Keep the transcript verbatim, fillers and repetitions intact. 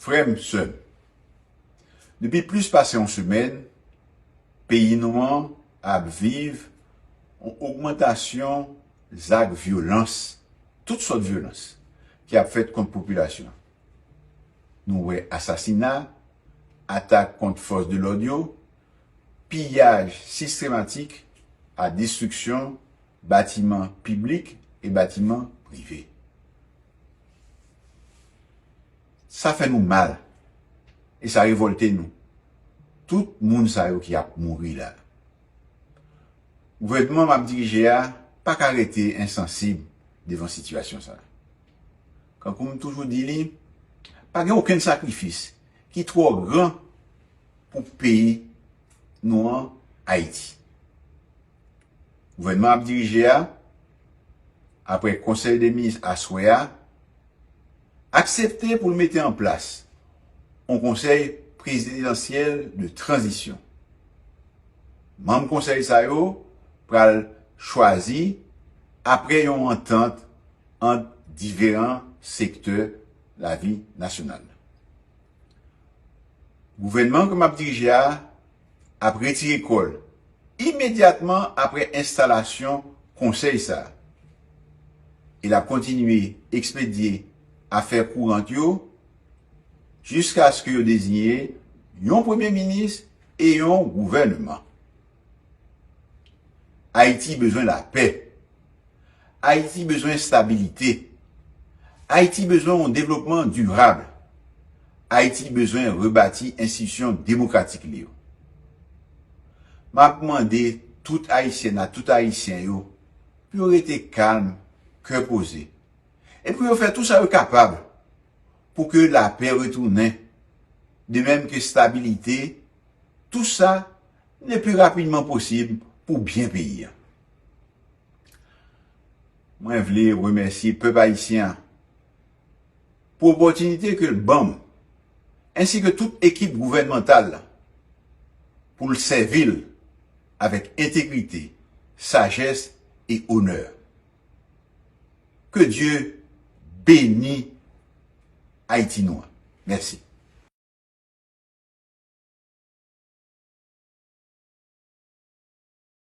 Frè m, sè m, depi plis pase yon semèn, peyi nou an ap viv yon ogmantasyon zak vyolans, tout sòt vyolans, ki ap fèt kont popilasyon. Nou wè asasina, atak kont fòs de lòd yo, piyaj sistematik a destriksyon batiman piblik e batiman prive. Sa fè nou mal e sa revòlte nou. Tout moun sa yo ki ap mouri la. Gouvènman m ap dirije a pa ka rete ensansib devan sitiyasyon sa a. Kankou m toujou di li, pa gen okenn sakrifis ki twò gran pou peyi nou an, Ayiti. Gouvènman ap dirije a, apre konsèy de minis aswè a, aksepte pou l mete an plas yon konsèy prezidansyèl de tranzisyon. Manm konsèy sa yo pral chwazi apre yon antant ant diferan sektè lavi nasyonal. Gouvènman ke m ap dirije a ap retire kò l imedyatman apre enstalasyon konsèy sa a. E l ap kontinye ekspedye afè kourant yo jiskaske yo deziye yon premye minis e yon gouvènman. Ayiti bezwen lapè. Ayiti bezwen estabilite. Ayiti bezwen yon devlopman dirab. Ayiti bezwen rebati enstitisyon demokratik li yo. M ap mande tout Ayisyèn ak tout Ayisyen yo pou yo rete kalm, kè poze, e pou yo fè tou sa yo kapab pou ke lapè retounen, de menm ke estabilite, tou sa le pli rapidman posib pou byen peyi a. Mwen vle remèsye pèp ayisyen an pou opòtinite ke l ban m, ensi ke tout ekip gouvènmantal la, pou l sèvi l avèk entegrite, sajès e onè. Ke Dye beni Ayiti nou an. Mèsi.